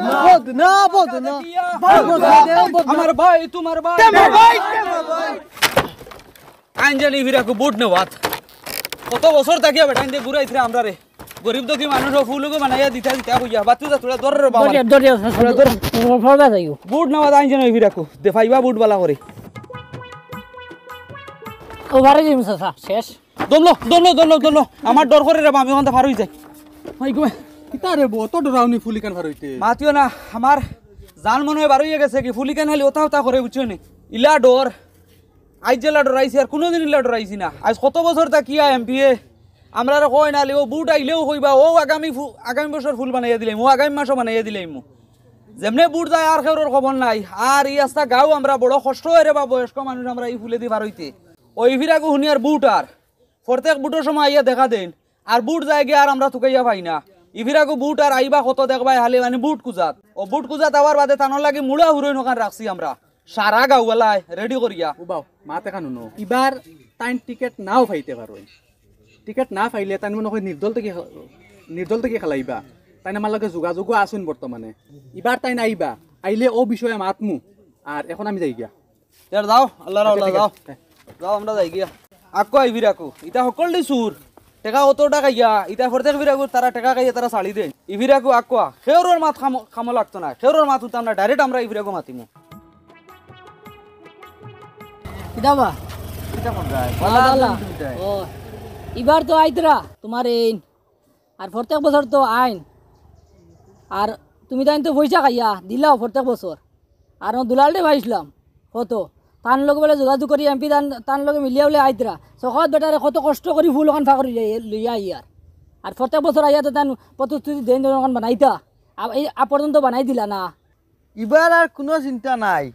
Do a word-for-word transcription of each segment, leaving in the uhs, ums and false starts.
বদনা, বদনা। আমার ভাই, তোমার ভাই। আইন জানি ফিরাকু বুট নেওয়াত। কত বছর থাকিয়া বেটা ইন্দে ঘুরাইতরা আমরারে। গরিব দুঃখী মানুষ, ফুলগো বানাইয়া দিতা দিতা কইয়া। বাতি যা তোরা ধর রে বাবা। ধরিয়া, ধরিয়া, ধরিয়া, ধরিয়া, ধরিয়া যাইও। বুট নেওয়াত আইন জানি ফিরাকু। দে ফাইবা বুট বালা করে। ও বারে জিম চাচা, শেষ। দমলো, দমলো, দমলো, দমলো। আমার ডর করে রে বা, আমি অখানতা ফার অই যাই। ভাই গো, কিতা রে বো, অত ডরাওনি ফুলিকান ফার অইতে? মাতিও না, আমার জান মনে অয় বার অইয়া গেছে কি, ফুলিকান খালি ওতা ওতা করে, বুঝছো নি? ইলা ডর, আইজ যেলা ডরাইছি আর কুনুদিন ইলা ডরাইছি না। আইজ কত বছর থাকিয়া এমপিয়ে, আমরারে কয় না, ও বুট আইলেও কইবা, ও আগামী ফু-, আগামী বছর ফুল বানাইয়া দিলাইমু, ও আগামী মাসও বানাইয়া দিলাইমু। যেমনে বুট যায় আর কেউরর খবর নাই। আর ই আস্তা গাঁও আমরা বড় কষ্ট অয় রে বা, বয়স্ক মানুষ আমরা ই ফুলেদি ফার অইতে। ওই ফিরাকু হুনিয়ার বুট আর প্রত্যেক বুটর সময় আইয়া দেখা দেইন, আর বুট যায় গিয়া আর আমরা তুকাইয়া পাই না। ইফিরাকু বুট আর আইবা কত দেখবায় খালি মানে বুট কুজাত। ও বুট কুজাত আওয়ার বাদে তানর লাগি মুড়া হুরইন অখান রাখছি আমরা। সারা গাঁওবালায় রেডি করিয়া। ও বাও, মাত এখান হুনো। ইবার তাইন টিকেট নাও পাইতে পারইন। টিকেট না পাইলে তাইন মনে অয় নির্দল থাকি, নির্দল থাকি খেলাইবা। তাইন আমার লগে যোগাযোগও আছইন বর্তমানে। ইবার তাইন আইবা, আইলে ও বিষয়ে মাতমু। আর এখন আমি যাই গিয়া। ইয়ার যাও, আল্লাহ রাও, আচ্ছা, ঠিক যাও। আছে। হ্যাঁ। যাও, আমরা যাই গিয়া। আকো আই ফিরাকু, ইতা হকলডি চুর। টেকা অত টেকা ইয়া, ইতা প্রত্যেক ফিরাকু তারা টেকা খাইয়া তারা ছাড়ি দেইন। ই ফিরাকু আকো, কেউরর মাত কামো, কামো লাগতো না। কেউরর মাত উঠতাম না, direct আমরা ই ফিরাকু মাতিমু। কিতা বা? কিতা কোন যায়? বালা, বালা। ও, ইবার তো আইতরা, তোমার এই আর প্রত্যেক বছর তো আইন। আর তুমি তাইন তো পয়সা খাইয়া দিলাও প্রত্যেক বছর। আর আমার দুলালরে পাইছিলাম কত। তান লগে বলে যোগাযোগ করি এমপি তান, তান লগে মিলিয়া বলে আইতরা। সখত বেটারে কত কষ্ট করি ফুল অখান ফাকরি লইয়া, লইয়া আইয়ার। আর প্রত্যেক বছর আইয়া তো তান প্রতিশ্রুতি দেন, দেন অখান বানাইতা। আ-, এই আ পর্যন্ত বানাই দিলা না। ইবার আর কুনু চিন্তা নাই।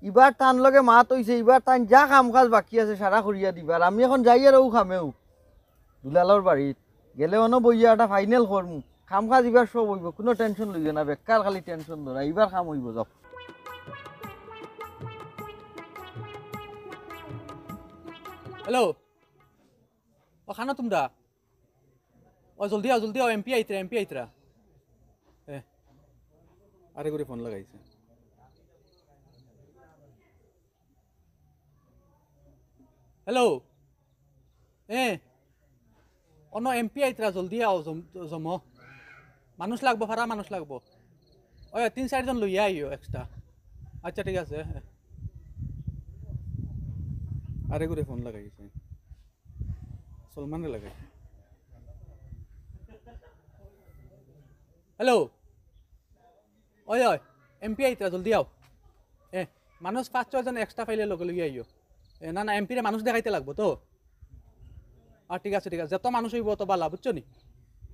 ইবার তান লগে মাত অইছে, ইবার তান যা কাম কাজ বাকি আছে সারা করিয়া দিবার। আমি এখন যাই আর ও খামেও। দুলালর বাড়িত গেলে অনো বইয়া একটা ফাইনাল করমু। কাম কাজ ইবার সব অইবো, কুনু টেনশন লইও না, বেকার খালি টেনশন ধরা, ইবার কাম অইবো, যাও। হ্যালো, ও খানো তোমরা? ও জলদি আও, জলদি আও, এমপি আইতরা, এমপি আইতরা। এ, আরে করে ফোন লাগাইছে। হ্যালো। এ, অনো এমপি আইতরা, জলদি আও, জম-, জমো। মানুষ লাগবো, ফারা মানুষ লাগবো। ওই তিন চাইরজন লইয়া আইও এক্সট্রা। আচ্ছা, ঠিক আছে। আরে করে ফোন লাগাইছে। সলমানরে লাগাই। হ্যালো। ওই, ওই, এমপি আইতরা, জলদি আও। এ, মানুষ পাঁচ ছয়জন এক্সট্রা পাইলে লগে লইয়া আইও। এ, না, না, এমপিরে মানুষ দেখাইতে লাগবো তো। আ, ঠিক আছে, ঠিক আছে। যত মানুষ অইবো, অত বালা, বুঝছো নি?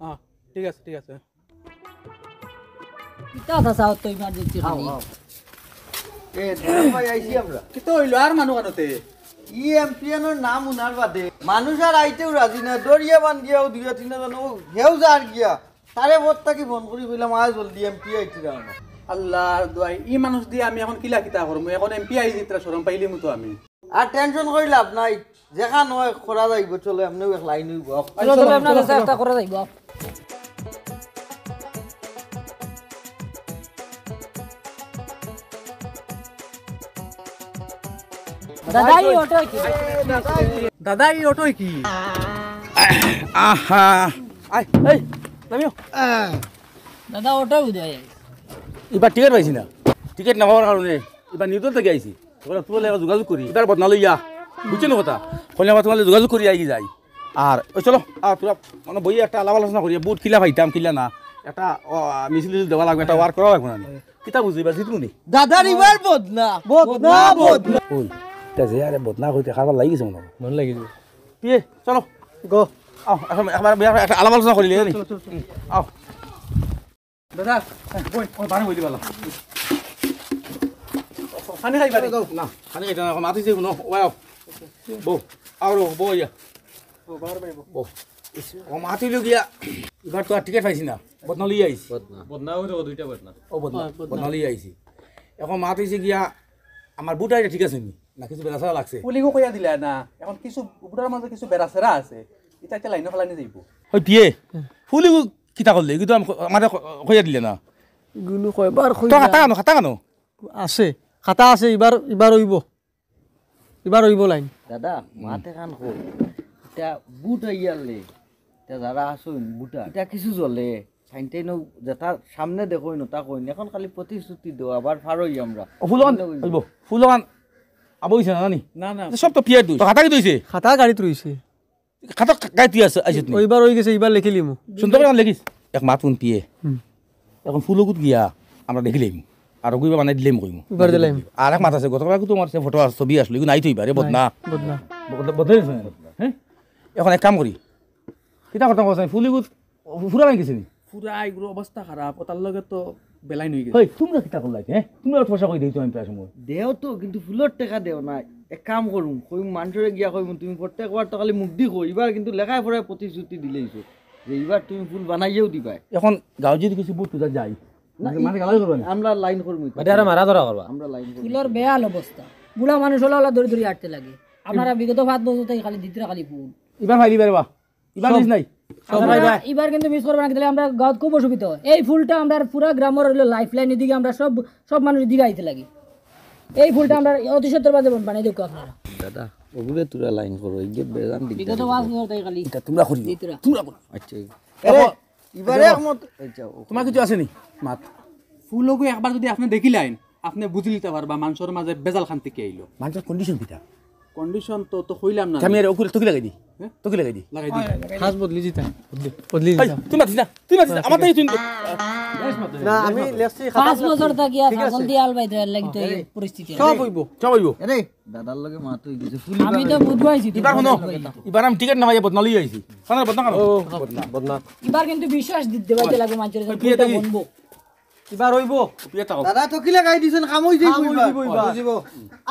আ, ঠিক আছে, ঠিক আছে। কিতা কথা চাও তো ইমার্জেন্সি আও, খালি? আও। এ, দুলাল ভাই, আইছি আমরা। কিতা অইলো আর মানু কানোতে? ই এমপিএনর নাম হুনার বাদে মানুষ আর আইতেও রাজি না, দড়িয়া বান্ধিয়াও দুইয়া তিনজন, ও হেউ যার গিয়া। তারে বত থাকি ফোন করি কইলাম, "আয় জলদি, এমপি আইতরা অনো।" আল্লাহর দোয়াই, ই মানুষ দিয়া আমি এখন কিলা কিতা করমু? এখন এমপি আইতরা, শরম পাইলিমু তো আমি। আর টেনশন করি লাভ নাই, যেখান অয় করা যাইবো। চলো, এমনেও এক লাইন অইবো। চলো, চলো, চলো, আমরা চলো, চেষ্টা চলো। করা যাইবো। দাদা, ই অটো কি? দাদা, ই অটো কি? আহা। আয়, এই, নামিও। দাদা, অটো উদয়। ইবার টিকিট পাইছি না। টিকিট না পাওয়ার কারণে ইবার নিউটন থাকি আইছি। তোমরা তুলে যোগাযোগ করি। ইবার বদনা লইয়া। বুঝছো না কথা? কইলে আবার তোমার যোগাযোগ করি আইগি যাই। আর ওই চলো, আর তোরা মানে বই একটা আলাপ আলোচনা করি, বুট কিলা পাইতাম, কিলা না। একটা, ও, মিছিল টিছিল দেওয়া লাগবো, একটা ওয়ার্ক করা লাগবো না নি? কিতা বুঝলি, এবার জিতবো নি? দাদার ইবার বদনা। বদনা, বদনা। ওই, তা যে আরে বদনা কইতে খারাপ লাগিছে মনে হয়। মনে লাগিছে। পিয়ে, চলো। গো। আও, এখন একবার বিয়ার একটা আলাপ আলোচনা করি লিয়ে নি। চলো, চলো, চলো। আও। দাদা, বই, ও, বারে বই দিবালা। খানি খাইবা নি? না, খানি খাইতাম না, এখন মাতিছে কোনো, ওয়াও। বউ, আও রে, বউ ইয়া। ও, বারে বই, বউ। বউ। ইস, ও মাতিল গিয়া, এবার তো আর টিকিট পাইছি না, বদনা লইয়া আইছি। বদনা। বদনা ওই তো দুইটা বদনা। ও বদনা, হ্যাঁ, বদনা। বদনা লইয়া আইছি। এখন মাত অইছে গিয়া, আমার বুট আইডি ঠিক আছে নি? না কিছু বেড়াছেড়া লাগছে? পুলিগো কইয়া দিলা না, এখন কিছু বুটার মাঝে কিছু বেড়াছেড়া আছে, এটা একটা লাইনে ফালানি যাইব। ওই পিয়ে, পুলিগো কিতা করলে? এগুলো তো আমি ক-, আমারে ক-, কইয়া দিলে না। গুনু কয়বার কই তো না। খাতা আনো, খাতা আনো। আছে, খাতা আছে, ইবার, ইবার অইবো। ইবার অইবো লাইন। দাদা, মাতে খান কই। ইটা বুট আইয়ালে। ইটা যারা আসুন, বুটা। ইটা কিছু জ্বলে। সাইনটাইন যেটা সামনে দেখো, ইনো তা কইন। এখন খালি প্রতিশ্রুতি দেও, আবার ফারই আমরা। ও, ফুলগান, অইবো। ফুলগান, আবো অইছে না, জানি? না, না। সব তো পিয়ার দুষ। তো খাতা কিতা অইছে? খাতা গাড়িত রইছে। খাতা গাড়িত আছে, আইছে তুমি। অইবার অই গেছে, ইবার লেখিলিমু। সুন্দর করে লেখিস। এক মাত হুন পিয়ে। হুম। এখন ফুলগুত গিয়া আমরা দেখিলাইমু। আর অগুইবা বানাই দিলাইমু কইমু। ইবার দিলাইমু। আর এক মাত আছে, গতকাল তো আমার সে ফটো আছে, ছবি আসলো, ইগু নাই তো ইবার, এ বদনা। নাই, বদনা। বদনা, বদনা অইছে না? হ্যাঁ? এখন এক কাম করি। কিতা করতাম কইছ, ফুলগুত ফুরা ভাঙি গেছে নি? ফুরা এগুর অবস্থা খারাপ, অতার লগে তো বেলাইন অই গেছে। হেই, তুমরা কিতা করলায়, হ্যাঁ? তুমরা অত পয়সা কই দেইতো আমি প্রায় সময়। দেও তো, কিন্তু ফুলর টেকা দেও না। এক কাম করুম, কইমু মানষরে গিয়া কইমু, তুমি প্রত্যেকবার তো খালি মুখদি কও, ইবার কিন্তু লেখায় পড়ায় প্রতিশ্রুতি দিলাইছো যে ইবার তুমি ফুল বানাইয়াউ দিবায়। এখন গাঁও যদি কিছু বুট পূজা যাই, না, মানে, মানে গালাগালি করবা না। আমরা লাইন করমু। বাদে আরো মারা ধরা করবা। আমরা লাইন করমু। ফুলর বেহাল অবস্থা, বুড়া মানুষ অলা অলা দৌড়ি দৌড়ি আটতে লাগে। আপনারা বিগত পাঁচ বছর থাকি খালি দিতরা খালি ফুল। ইবার ফাইলি বেরবা। ইবার সব। Miss নাই। আপনারা ইবার কিন্তু miss করবা না, তাইলে আমরা গাঁওত খুব অসুবিধা অয়। এই ফুলটা আমরার পুরা গ্রামর অইলো lifeline, এদিকে আমরা সব, সব মানুষ এদিকে আইতে লাগে। এই ফুলটা আমরা অতি সত্বর মাঝে বানাই দেখো আপনারা। দাদা, অগুরে তুরা লাইন করো, এই যে বেজান দিকদার। বিগত পাঁচ বছর থাকি খালি ইটা তুমরা করিও। দিতরা। তুমরা করো। আচ্ছা। আরে, ইবারে একমত, আচ্ছা, ও তোমার কিছু আছে নি? মাত। ফুলগু একবার যদি আপনে দেখিলাইন, আপনে বুঝি লিতা পারবা মানষর মাঝে বেজাল খান থাকি আইলো। মানষর condition কিতা? Condition তো, তো কইলাম না। আমি আর অগুরে তকি লাগাই দি। হ্যাঁ? তকি লাগাই দি। লাগাই দি। খাস বদলি যিতা। বদলি, বদলি এই, যিতা। তুই মাতিস না, তুই মাতিস না, আমার তাই তুই না, আমি লেখছি খাতা পাঁচ বছর থাকি আর ঠিক আছে। ছাগল দিয়া আলবাই দেওয়ার লাগি তো এই পরিস্থিতি। সব অইবো। সব অইবো। আরে, দাদার লগে মাত অই গেছে। ফুল আমি তো বুঝবাইছি তো। ইবার হুনো, ইবার আমি টিকিট না পাইয়া বদনা লই আইছি। খানার বদনা খানো। ও, বদনা। বদনা। ইবার কিন্তু বিশ্বাস দিতে পারতে লাগে মানষর ওই পিয়ে ফুলটা দেখি। বনবো। ইবার অইবো। পিয়ে তাও। দাদা তো কি লাগাই দিছেন, খাম অই যাইবো কাম অই ইবার। যাইবো ইবার। বুঝিবো।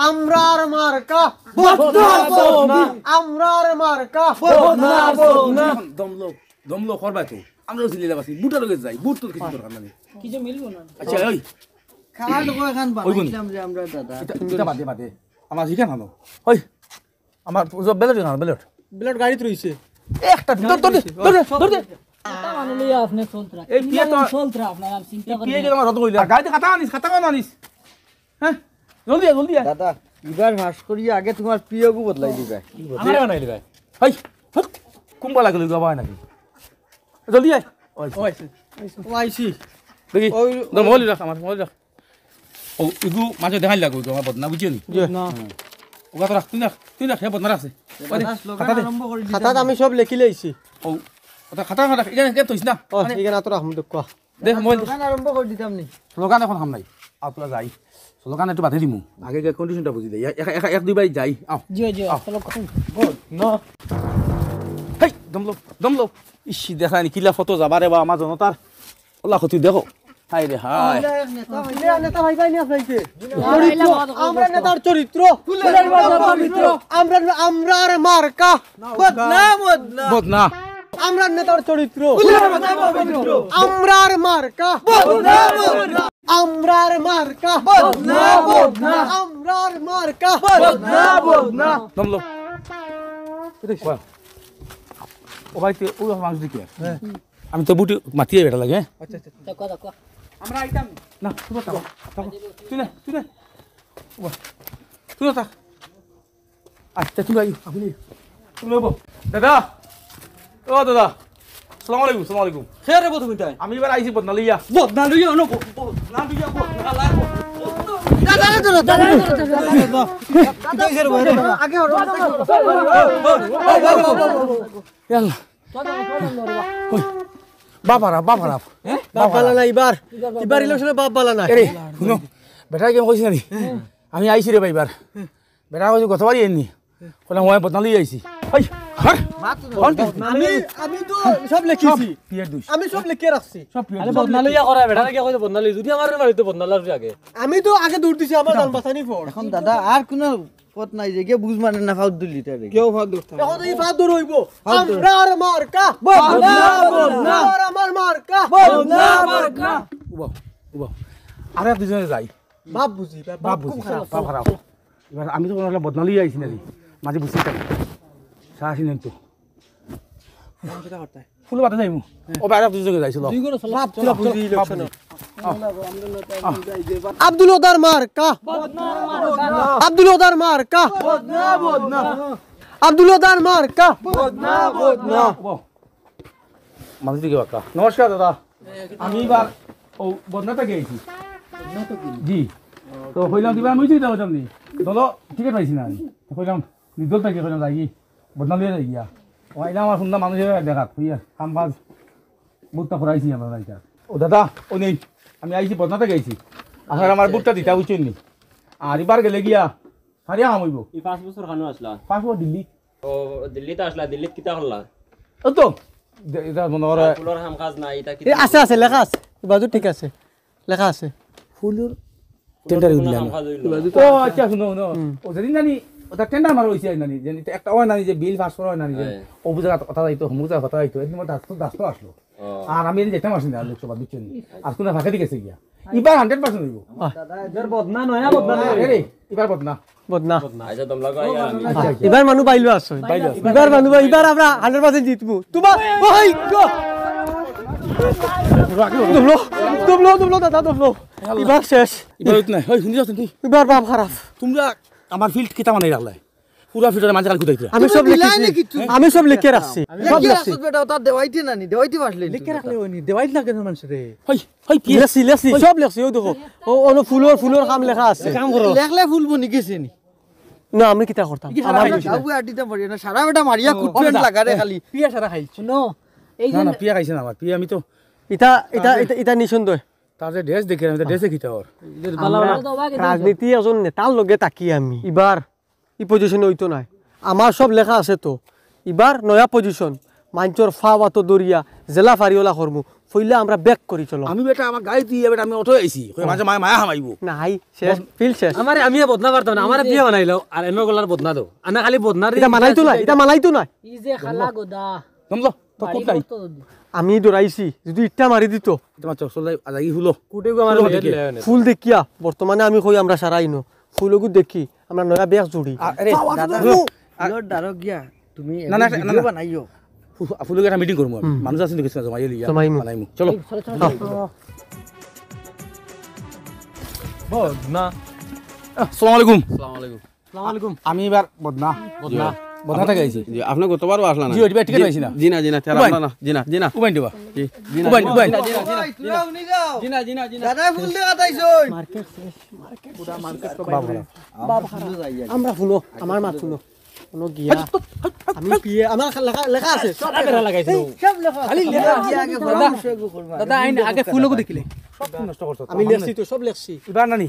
আমরার মার্কা। বদনা, বদনা। আমরার মার্কা। বদনা, বদনা। দমলো, দমলো করবা তো। আমরাও জিলিলা বাসি। বুটার লগে যাই। বুট তো কিছু দরকার নাই। কিছু মিলবো না। আচ্ছা, ওই। খাল কয়খান ওই গুণ। বানাইছিলাম যে আমরা দাদা। এটা, এটা বাদে, বাদে। আমার হিকা খানো। ওই, আমার পুজো ব্যালট খানো, ব্যালট। ব্যালট গাড়িত রইছে। একটা, ধর, ধর, ধর, ধর, ধর, ধর। এটা মানে লইয়া আপনি চলতরা। এই পিয়ে তো চলতরা আপনার, আমি চিন্তা এই করি। পিয়ে গেলে আমার রদ কইলে। আর গাড়িতে খাতা আনিস, খাতা কেন আনিস? হ্যাঁ? জলদি আয়, জলদি আয়। দাদা, ইবার পাস করি আগে তোমার পিয়গু বদলাই দিবে। আমারে বানাই দিবে। হেই, হট, কুম্বা লাগলে গো বাবা নাকি? জলদি আয়। ওই। ও আইছে। ও আইছি। দেখি, ওই, ধর, মোবাইল রাখ, আমার মোবাইল রাখ। ও, ইগু মাঝে দেখাই লাগবো, ইগু আমার বদনা, বুঝছো নি? না। হুম। ওগা তো রাখ, তুই রাখ, তুই রাখ, হে বদনা রাখছে। ওই দে, দাদা, স্লোগান খাতা দে। আরম্ভ করে দিতাম। খাতাত আমি সব লেখি লাইছি। ও, ওটা খাতা রাখ, এখানে, এখানে থইস না। ও, মানে এখানে তো রাখমু, দেখো। দে, মোবাইল দে। দোকান আরম্ভ করে দিতাম নি। স্লোগান এখন খাম নাই। আও, তোরা যাই। স্লোগান একটু বাদে দিমু। আগে গিয়া condition টা বুঝি দেই। এক, এক, এক, এক দুই বাই যাই। আও। জিও, জিও, আও। চলো, কখন? গুড। না। হেই, দমলো, দমলো। ইসি, দেখা নি, কিলা ফটো যাবা রে বা, আমার জনতার। ওলা ক্ষতি দেখো। হায় রে, হায়। আমরা এক নেতা ভাই, আমরা নেতা ভাই, ভাই, নিয়ে যাইতে। চরিত্র, আমরা নেতার চরিত্র। ফুলের মতো পবিত্র। আমরা, আমরার মার্কা। বদনা, বদনা। বদনা। আমরার নেতার চরিত্র। ফুলের মতো পবিত্র। আমরার মার্কা। বদনা, বদনা। আমরার মার্কা। বদনা, বদনা। আমরার মার্কা। বদনা, বদনা। দমলো। ও ভাই, তুই ওই মাংস দিকে। হ্যাঁ। আমি তো বুটি মাতিয়ে বেটা লাগে, হ্যাঁ? আচ্ছা, আচ্ছা। দেখো, দেখো। আমরা আইতাম। না, তুই থাক, থাক। তুই না, তুই না। ও ভাই, তুই না থাক। আচ্ছা, তুমি আইও, আপনি। তুমি আইবো। দাদা। ও দাদা। আসসালামু আলাইকুম, আসসালামু আলাইকুম। কে রে বো তুমি তাই? আমি এবার আইছি বদনা লইয়া। বদনা লইয়া আনো, ব-, বদনা লইয়া, বদনা লইয়া। দাদা, দাদা, দাদা, দাদা, দাদা। আগে হটো, আগে হটো। ইয়াল্লা। ওই, বাপ হারাপ, বাপ হারাপ। হ্যাঁ? বাপ বালা না ইবার। ইবার ইলেকশনে বাপ বালা না। এরে, হুনো, বেটায় কিতা কইছে জানি? আমি আইছি রে ভাই ইবার। বেটায় কইছে গতবারই এমনি। কইলাম, "ওই বদনা লই আইছি।" এই, হ্যাঁ? আমি, আমি তো সব লেখিছি। পিয়ার দুষ। আমি সব লেখিয়া রাখছি। সব পিয়ার আরে দুষ। বদনা লইয়া করা, বেটারে কিয়া কইছে বদনা লই? যদি আমার বাড়িতে বদনা লওয়ার আগে। আমি তো আগে দৌড় দিছি, আমার জান বাঁচানি পড়। এখন দাদা আর কোনো পথ নাই যে গিয়ে বুঝ মানে না, ফাউদ দিলি তারে। কেউ ফাউদ ধরতে পারে না। এখন এই ফাউদ ধর হইবো। ফাউদ ধর। আমরার মার্কা। বদনা, বদনা। আমরার মার্কা। বদনা, বদনা। উবাও, উবাও। আর এক দুজনে যাই। বাপ বুঝি, বাপ, বাপ বাপ বুঝি, খুব খারাপ। বাপ খারাপ। এবার আমি তো কোনো বদনা লইয়া আইছি না রে। মাঝে বুঝছি তাই। সাহসী নেই তো। ফুল বাতা যাইমু। ও বাইরে দুই জায়গায় যাইছিল। দুই করে চলো। বাপ, চলো, বাপ বুঝি, বাপ ইলেকশন। বুঝি। আব্দুল ওদার মার্কা। আব্দুল ওদার মার্কা। আব্দুল ওদার মার্কা। মানুষ দিকে বাক্কা। নমস্কার দাদা, আমি এবার ও বদনা থাকি আইছি। জি, তো কইলাম দিবা আমি চিন্তা করতাম নি। দল টিকিট পাইছি না আমি। তো কইলাম নিদল থাকি কইলাম যাই, বদনা লইয়া যাই গিয়া। ও আইলাম আমার হুন্দা মানুষ দেখা, কইয়া কাম কাজ বুটটা করাইছি আমরা নাই তার। ও দাদা, ও নেই, আমি আইছি বদনা থাকি আইছি। আর আমার বুটটা দিতা বুঝছেন নি? আর এবার গেলে গিয়া সারিয়া কাম হইব। এই পাঁচ বছর খানো আসলা? পাঁচ বছর দিল্লি। ও, দিল্লিত আসলা, দিল্লিত কিতা করলা? ও তো, দে-, এটা মনে হয় আর ফুলর কাম কাজ নাই, এটা কি এ, আছে, আছে, লেখা আছে। এই বাজু ঠিক আছে, লেখা আছে। ফুলর টেন্ডার ফুলর উঠলে কাম না। কাজ হইল না। ও আচ্ছা, শুনো, শুনো। হুম। ও যেদিন জানি, ওটা টেন্ডার মারা হইছে জানি, জানি, তো একটা হয় নানি যে বিল পাস করা হয় নানি যে, হ্যাঁ। ও বুঝে কথা যাইতো, হুমুক কথা যাইতো, এদিন আমার দাস তো, দাস তো আসলো। ও। আর আমি এদিন যেতাম আসি না লোকসভা, বুঝছো নি? আর কোন ফাঁকে দিকে গিয়া। এবার হান্ড্রেড পার্সেন্ট হইব। আহ। এবার বদনা নয়া বদনা নয়া। আরে, এবার বদনা। বদনা। আচ্ছা, তোমরা কই আর আমি? আহ, এবার মানু বাইলো আছো। বাইলো আছো। এবার মানু বাই-, এবার আমরা হান্ড্রেড পার্সেন্ট জিতমু। তোমার, ওই গো। দমলো, দমলো, দমলো, দাদা, দমলো। এবার শেষ। এবার উঠ না। ওই, শুনি যাচ্ছেন তুই? এবার বাপ খারাপ। তোমরা আমার ফিল্ড কিতা বানাই রাখলাই? পুরা ফিল্ডের মাঝে কাল কুদাইতে। আমি সব লিখি, আমি সব লিখে রাখছি। সব লেখিয়া লিখছি। রাখছত বেটা, ওটা দেওয়াইতে না নি, দেওয়াইতে পারলে নি। লিখে রাখলে ওই নি, দেওয়াইতে লাগে না মানুষ রে। হই, হই, পিয়ে। লেখছি, লেখছি, হই। সব লেখছি, ওই দেখো। ও, ওনো ফুলর, ফুলর কাম লেখা আছে। কাম করো। লেখলে ফুল বনি গেছে নি? না, আমি কিতা করতাম? কি সারা আমার খাইছো? বাবু আর দিতে পারি না, সারা বেটা মারিয়া ও, কুটবেন ও, লাগা রে এ, খালি। পিয়া সারা খাইছো। শুনো, এই না, যে না, পিয়া খাইছে না আমার, পিয়া আমি তো ইটা, ইতা, ইতা নিশন দয়। তার যে ড্রেস দেখি আমি, তো ড্রেসে কিতা ওর? আমরা বালা বালা। রাজনীতি একজন নেতার লগে থাকি আমি। ইবার ই পজিশনে হইতো নায়। আমার সব লেখা আছে তো। ইবার নয়া পজিশন। মাঞ্চর ফাওয়া তো দরিয়া, জেলা ফারিওলা করমু। ফইলা আমরা ব্যাক করি চলো। আমি বেটা আমার গাড়ি দিয়ে বেটা আমি অটো আইছি। কই মাঝে মায়া, মায়া হামাইবো। না, হাই, শেষ, ফিল শেষ। আমারে আমি বদনা পারতাম না, আমারে বিয়ে বানাইলো, আর এনো গলার বদনা দাও। আনা খালি বদনা রে। এটা মানাইতো না, এটা মানাইতো না। ই যে খালা গোদা। দমলো, তো বাড়ি কুটাই। করতো যদি। আমি দৌড়াইছি, যদি ইট্টা মারি দিত। তোমার চশলাই আজাগি হুলো। কুটে গো আমার ফুল মেয়ের দেখে। লেয়া নেই। ফুল দেখিয়া, বর্তমানে আমি কই আমরা সারাই ন। ফুলগু দেখি, আমরা নয়া ব্যাগ জুড়ি। আ-, আরে, দাদা, দাদা, ফুলর ডারক গিয়া, তুমি না, না, একটা না, না, ভিডিও না। বানাইও। ফু-, ফুলগু একটা মিটিং করমু আমি। হুম। মানুষ আছে দেখি জমাইয়া লিয়া। জমাইমু। বানাইমু। চলো। চলো, চলো, চলো। বদনা। আসসালামু আলাইকুম। আসসালামু আলাইকুম। আসসালামু আলাইকুম। আমি এবার বদনা। বদনা। বদনা থাকি আইছি। জি, আপনি গতবারও আসলেন না। জি, ওইটা টিকিট জি, পাইছি না। জি না, জি না, তেরা উবাই। আমরা না। জি না, জি না। উবাই দিবা। জি, জি না, উবাই, জি না, উবাই। জি না, জি না, জি না, জি না। জি না, জি না, জি না। দাদা ফুল দেখা তাইছই। মার্কেট শেষ, মার্কেট। পুরা মার্কেট কভার। বাপ খারাপ। আমরা শুনো, আমার মাত শুনো। শুনো গিয়া। আমি পিয়ে, আমার লেখা, লেখা আছে। সব সারা বেড়া লাগাইছে। এই, সব লেখা আছে। খালি লেখা আছে। গিয়া আগে দাদা, দাদা, আইন আগে ফুলগু দেখিলে। সব নষ্ট করছো। আমি লেখছি তো, সব লেখছি। এবার নানি।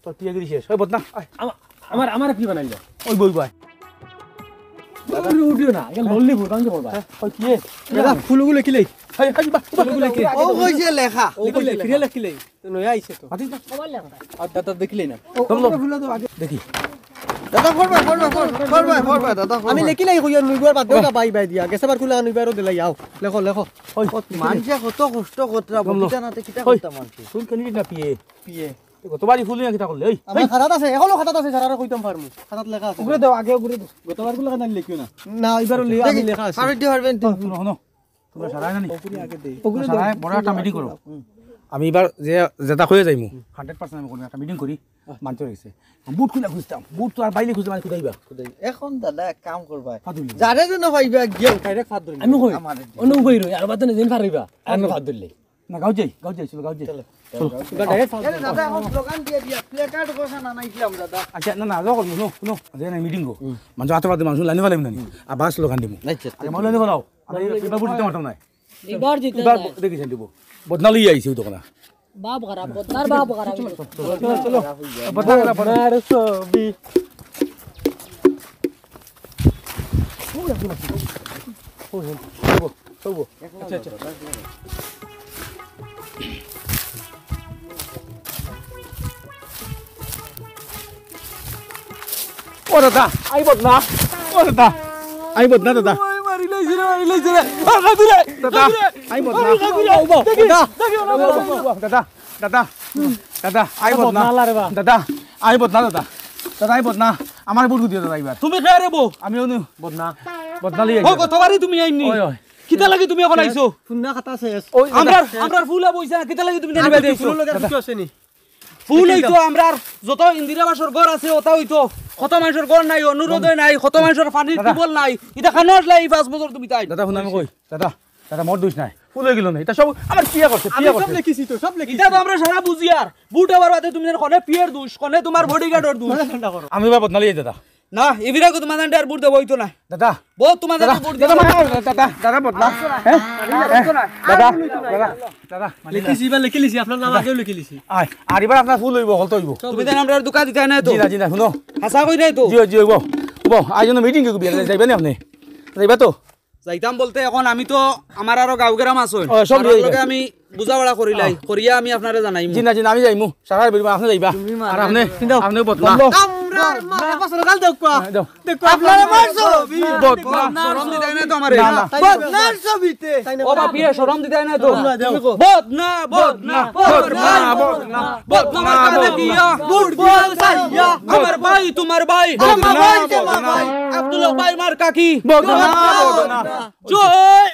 তোর পিয়া গিরি শেষ। ওই বদনা, আয়। আমা-, আমার, আমার কি বানাইল? ওই বই বয়। দাদা, উঠিও না, এটা লল্লি ভুল, আমি কি বলবা? হ্যাঁ, ওই কি? দাদা, ফুলগুলো কি লেই? হাই, হাই, বাহ, বাহ। ফুলগুলো কি? ও কইছে লেখা। ও কইছে লেখা। ফিরে লেখিলে। তো নয়া আইছে তো। মাতিস না। আর দাদা দেখিলে না। ও, তবলো। ওগুলো ফুলো তো আগে। দেখি। দাদা, ফরবা, ফরবা, ফরবা, ফরবা, ফরবা, দাদা, ফরবা। আমি লেখিলাই কইয়া নুইবার বাদ দেও না, বাই, বাই দিয়া। গেছে বার কুলা নুইবারও দিলাই, আও। লেখো, লেখো। ওই। মানষে কত কষ্ট করতরা, তবলো। বকিতা নাতে কিতা ওই। করতা মানষে? ফুল কেন না পিয়ে? পিয়ে। গতবারই ফুল নিয়া কিতা করলে? এই, আমার এই। খাতাত আছে, এখনো খাতাত আছে, স্যার, আরো কইতাম পারমু। খাতাত লেখা আছে। উপরে দাও, আগে উপরে দাও। গতবার গুলো কেন লেখিও না? না, এবার লে-, আমি দেখি, লেখা আছে। পারো দিতে পারবেন তো। হুনো, হুনো। তোমরা সারাই না নি? ওগুলি আগে দেই। ওগুলি সারাই দেই। বড় একটা মিটিং করো। হুম। আমি এবার যে, যেটা কইয়া যাইমু, হান্ড্রেড পার্সেন্ট আমি করবো, একটা মিটিং করি, মানতে হয়েছে। বুট খুলে খুঁজতাম। বুট তো আর বাইরে খুঁজতে মানে কোথায় বা? কোথায়? এখন দাদা এক কাম করবা। ফাদুলি। যারে যেন পাইবা, গিয়া ডাইরেক্ট ফাদুলি। আমি কই? আমারে দিও। অন্য উপায় রই, আর বাদ নেই, দিন ফার হইবা। আর আমি ফাদুলি। না, গাঁও যাই, গাঁও যাই, চলো, গাঁও যাই। চলো। চলো। এবার ডাইরেক্ট ফাদুলি। আরে দাদা, এখন স্লোগান দিয়ে দিয়া, প্লেকার্ড ঘোষণা নাইছিলাম দাদা। আচ্ছা, না, না, যাও, হুনো, হুনো, যে না, মিটিং গো। হুম। মানুষ আতে পাতে মানুষ লাইনে ফালাইম না নি। হুম। আবার স্লোগান দিমু। আচ্ছা, আগে মাও লাইনে ফালাও। আমি এবার বুঝতে পারতাম না। এবার জিতে এবার যায়। দেখি, দিব। বদনা লইয়া আইছি ওই দোকানে। বাপ খারাপ, বদনার বাপ খারাপ। চলো, চলো। বদনা খারাপ, বদনা। বদনার ছবি। আচ্ছা, আচ্ছা। ও দাদা, আই বদনা। ও দাদা, আই বদনা দাদা। ওই মারি লাইছে রে, মারি লাইছে রে। ও কাদুরে, দাদা, কাদুরে। আই বদনা। কাদুরে, ও বাবা, দেখি, দাদা। দেখি, ও বাবা। দাদা, দাদা, দাদা, আই বদনা। বদনা লা রে বা। দাদা, আই বদনা দাদা। দাদা, আই বদনা। আমার বুট দিও দাদা এবার। তুমি কে রে বো? আমি অনু। বদনা। বদনা লিয়ে ও, আইছি। কতবারই তুমি আইনি? ওই, ওই। কিতা লাগি তুমি অখন আইছো? হুন্না খাতা শেষ। আমরার, আমরার ফুল অইছে না, কিতা লাগি তুমি জানি বাইরে আইছো? ফুল অইতো আমরার যত ইন্দিরা আবাসর ঘর আছে, অতা অইতো। কত মানষর ঘর নাই, অরুণোদয় নাই, কত মানষর পানির টিউবওয়েল নাই। ইতা কেনে আসলা ই পাঁচ বছর তুমি তাইন? দাদা, হুনো আমি কই, দাদা, দাদা, মোর দুষ নাই, ফুল অইগেলো না, ইতা সব আমার পিয়া করছে, আমি পিয়া সব করছে। লেখিছি তো, সব লেখিছি। ইতা তো আমরা সারা বুঝিয়ার। ভোট অওয়ার বাদে তুমি জানো কনে পিয়ার দুষ, কনে তুমার বডিগার্ডর দুষ। আমি বা বদনা লই দাদা। না, এবিরাগো তুমার জানি আর ভোট দেওয়া অইতো না। দাদা, বহুত তুমার দাদা, জানি ভোট দাদা, দেওয়া দাদা, দাদা, দাদা, বদনা। হ্যাঁ? হ্যাঁ? দাদা, দাদা, দাদা। লেখিছি, ইবার লেখিলিছি, আপনার নাম আগেও লেখিলিছি। আয়, আর ইবার আপনার ফুল অইবো, হকলতা অইবো। তুমি জানো আমরারে ধুকা দিতায় না তো? জি না, জি না, হুনো। হাছা কইরায় তো? জি, জি, অইবো। অইবো, আইজ অনো মিটিং করি যাইবা নি আপনে? যাইবা তো? যাইতাম বলতে অখন আমি তো আমার আরো গাঁও গ্রাম আছে। ও, সব তারার লগে আমি বুঝাপড়া করিলাই। করিয়া আমি আপনারে জানাইমু। জি না, জি না, আমি যাইমু। সারা বেরিমা আপনে যাইবা। আর আপনে, আপনে বদনা। আমরার মা, এক বছর গাল দেউক্কা। দেও। দেউক্কা, আপনারে মারছো। বদনা। শরম দিতায় না তো আমারে? না, না। বদনার ছবিতে। ও বাপ, ইয়ে শরম দিতায় না তো? বদনা, বদনা, বদনা, বদনা, বদনা, বদনা, বদনা। ভোট দিয়া চাইয়া। আমার ভাই, তুমার ভাই। আমার ভাই, তুমার ভাই। আব্দুল হক ভাই মার্কা কি? বদনা, বদনা। জয়।